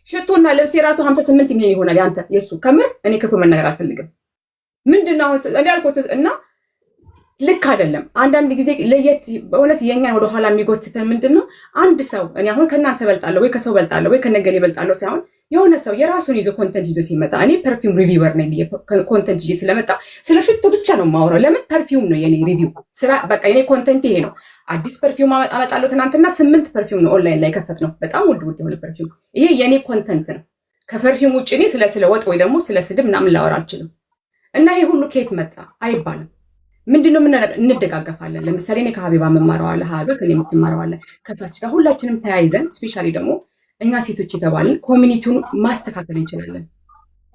ሽቶና ልብስ የራሱ 58 ሚሊዮን ይሆናል። ያንተ የሱ ከምር እኔ ክፉ መናገር አልፈልግም። ምንድን ነው አሁን እኔ ያልኩት እና ልክ አይደለም። አንዳንድ ጊዜ ለየት በእውነት የኛን ወደኋላ የሚጎትተን ምንድን ነው? አንድ ሰው እኔ አሁን ከእናንተ በልጣለሁ ወይ ከሰው በልጣለሁ ወይ ከነገሌ በልጣለሁ ሳይሆን የሆነ ሰው የራሱን ይዞ content ይዞ ሲመጣ፣ እኔ perfume reviewer ነኝ ብዬ content ይዤ ስለመጣ ስለ ሽቶ ብቻ ነው የማወራው። ለምን? Perfume ነው የኔ review ስራ፣ በቃ የኔ content ይሄ ነው። አዲስ perfume አመጣለሁ። ትናንትና ስምንት perfume ነው ኦንላይን ላይ ከፈት ነው፣ በጣም ውድ ውድ የሆነ perfume። ይሄ የኔ content ነው። ከ perfume ውጭ እኔ ስለ ወጥ ወይ ደግሞ ስለ ስድብ ምናምን ላወራ አልችልም። እና ይሄ ሁሉ ከየት መጣ አይባልም። ምንድነው እንደጋገፋለን። ለምሳሌ እኔ ከሀቢባ የምማረው አለ፣ ሀቢባ ከእኔ የምትማረው አለ፣ ከፋሲካ ሁላችንም ተያይዘን especially ደግሞ እኛ ሴቶች የተባልን community ውን ማስተካከል እንችላለን።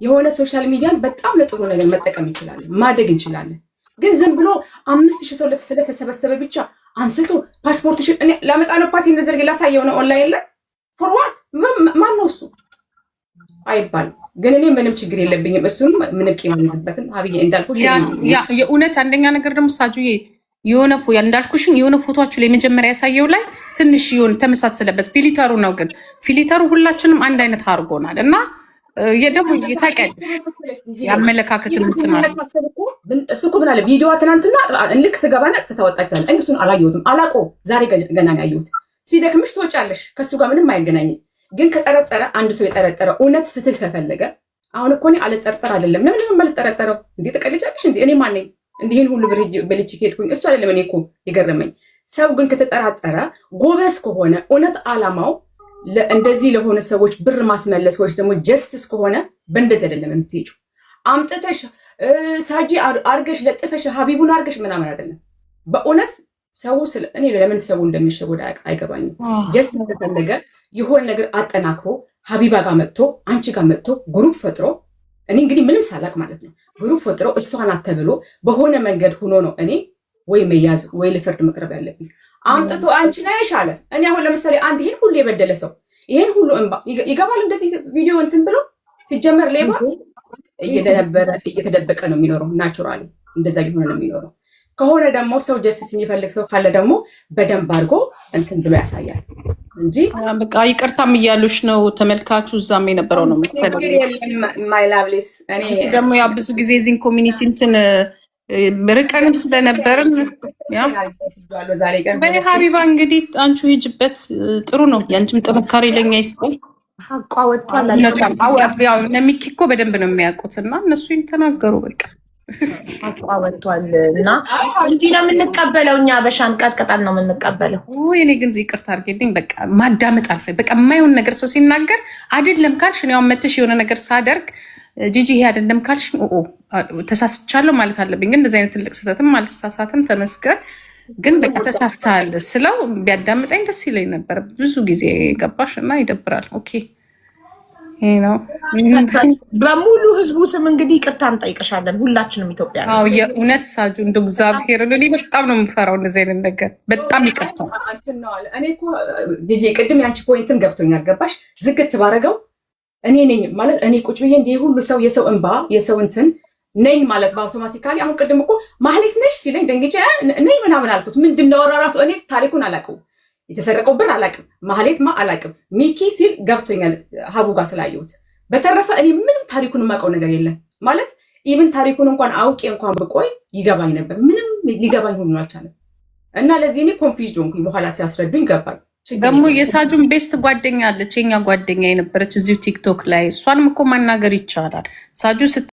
የሆነ social media ን በጣም ለጥሩ ነገር መጠቀም እንችላለን፣ ማደግ እንችላለን። ግን ዝም ብሎ 5,000 ሰው ስለተሰበሰበ ብቻ አንስቶ ፓስፖርትሽን እኔ ላመጣ ነው፣ ፓስ እንደዘርግ ላሳየው ነው ኦንላይን ላይ፣ for what? ማን ነው እሱ አይባልም። ግን እኔ ምንም ችግር የለብኝም። እሱንም ምንም ቂም አልይዝበትም። ሀብዬ እንዳልኩሽ የእውነት አንደኛ ነገር ደግሞ ሳጁዬ የሆነ እንዳልኩሽን የሆነ ፎቶችሁ ላይ መጀመሪያ ያሳየው ላይ ትንሽ የሆነ ተመሳሰለበት filter ኡ ነው። ግን filter ኡ ሁላችንም አንድ አይነት አድርጎናል እና ደግሞ ታውቂያለሽ የአመለካከት እንትን አለ። እሱ እኮ ምን አለ፣ ቪዲዮዋ ትናንትና ልክ ስገባና አጥፍታ ወጣቻለሁ። እኔ እሱን አላየሁትም፣ አላውቀውም። ዛሬ ገና ነው ያየሁት። ሲደክምሽ ትወጫለሽ። ከእሱ ጋር ምንም አይገናኝም። ግን ከጠረጠረ አንድ ሰው የጠረጠረ እውነት ፍትህ ከፈለገ፣ አሁን እኮ እኔ አልጠርጠር አይደለም። ለምንም አልጠረጠረው እንዴ? ትቀልጃለሽ እንዴ? እኔ ማን ነኝ? እንዲህን ሁሉ ብር በልቼ ከሄድኩኝ እሱ አይደለም። እኔ እኮ የገረመኝ ሰው ግን ከተጠራጠረ፣ ጎበዝ ከሆነ፣ እውነት አላማው እንደዚህ ለሆነ ሰዎች ብር ማስመለስ ወይስ ደግሞ justice ከሆነ በእንደዚህ አይደለም የምትሄጂው። አምጥተሽ ሳጂ አርገሽ ለጥፈሽ ሀቢቡን አርገሽ ምናምን አይደለም። በእውነት ሰው እኔ ለምን ሰው እንደሚሸወድ አይገባኝም። Justice ከፈለገ የሆነ ነገር አጠናክሮ ሀቢባ ጋር መጥቶ፣ አንቺ ጋር መጥቶ group ፈጥሮ፣ እኔ እንግዲህ ምንም ሳላቅ ማለት ነው፣ group ፈጥሮ እሷ ናት ተብሎ በሆነ መንገድ ሆኖ ነው እኔ ወይ መያዝ ወይ ለፍርድ መቅረብ ያለብኝ። አምጥቶ አንቺ ነሽ አለ። እኔ አሁን ለምሳሌ አንድ ይሄን ሁሉ የበደለ ሰው ይሄን ሁሉ እንባ ይገባል እንደዚህ ቪዲዮ እንትን ብሎ። ሲጀመር ሌባ እየደነበረ እየተደበቀ ነው የሚኖረው። Naturally እንደዛ እየሆነ ነው የሚኖረው። ከሆነ ደግሞ ሰው justice የሚፈልግ ሰው ካለ ደግሞ በደንብ አድርጎ እንትን ብሎ ያሳያል እንጂ በቃ ይቅርታም እያሉሽ ነው ተመልካቹ፣ እዛም የነበረው ነው መሰለኝ። ችግር የለም my lovelies። እኔ ደግሞ ያ ብዙ ጊዜ እዚህን community እንትን ርቀንም ስለነበርን ያ ዛሬ ቀን በይ ሀቢባ እንግዲህ አንቺ ሂጅበት፣ ጥሩ ነው። ያንቺም ጥንካሬ ለኛ ይስጠው። ሀቋ ወጥቷል። ያው እነ ሚኪ እኮ በደንብ ነው የሚያውቁት እና እነሱ ተናገሩ በቃ። ሀቋ ወጥቷል እና እንዲህ ነው የምንቀበለው እኛ አበሻን ቀጥቅጠን ነው የምንቀበለው። እኔ ግን ይቅርታ አድርጌልኝ በቃ ማዳመጥ አልፈ በቃ የማይሆን ነገር ሰው ሲናገር አይደለም ካልሽ፣ እኔ አሁን መተሽ የሆነ ነገር ሳደርግ ጂጂ ይሄ አይደለም ካልሽ ኦ ተሳስቻለሁ ማለት አለብኝ። ግን እንደዚህ አይነት ትልቅ ስህተትም አልሳሳትም፣ ተመስገን። ግን በቃ ተሳስተሃል ስለው ቢያዳምጠኝ ደስ ይለኝ ነበር። ብዙ ጊዜ ገባሽ እና ይደብራል። Okay ይሄ ነው። በሙሉ ህዝቡ ስም እንግዲህ ይቅርታ እንጠይቅሻለን ሁላችንም ኢትዮጵያ። አዎ የእውነት ሳጁ እንደው እግዚአብሔር እኔ በጣም ነው የምፈራው እንደዚህ አይነት ነገር። በጣም ይቅርታ። እኔ እኮ ጂጂ ቅድም ያንቺ point ም ገብቶኛል። ገባሽ? ዝግት ባረገው እኔ ነኝ ማለት እኔ ቁጭ ብዬ እንዲህ ሁሉ ሰው የሰው እንባ የሰው እንትን ነኝ ማለት በ automatically አሁን ቅድም እኮ ማህሌት ነሽ ሲለኝ ደንግጬ ነኝ ምናምን አልኩት። ምንድን ነው ራሱ እኔ ታሪኩን አላውቅም፣ የተሰረቀው ብር አላውቅም፣ ማህሌት ማ አላውቅም። ሚኪ ሲል ገብቶኛል ሀቡ ጋር ስላየሁት። በተረፈ እኔ ምንም ታሪኩን የማውቀው ነገር የለም ማለት even ታሪኩን እንኳን አውቄ እንኳን ብቆይ ይገባኝ ነበር። ምንም ሊገባኝ ሆኖ አልቻለም። እና ለዚህ እኔ confused ሆንኩኝ። በኋላ ሲያስረዱኝ ገባኝ። ደግሞ የሳጁን best ጓደኛ አለች፣ የኛ ጓደኛ የነበረች እዚሁ ቲክቶክ ላይ፣ እሷንም እኮ ማናገር ይቻላል። ሳጁ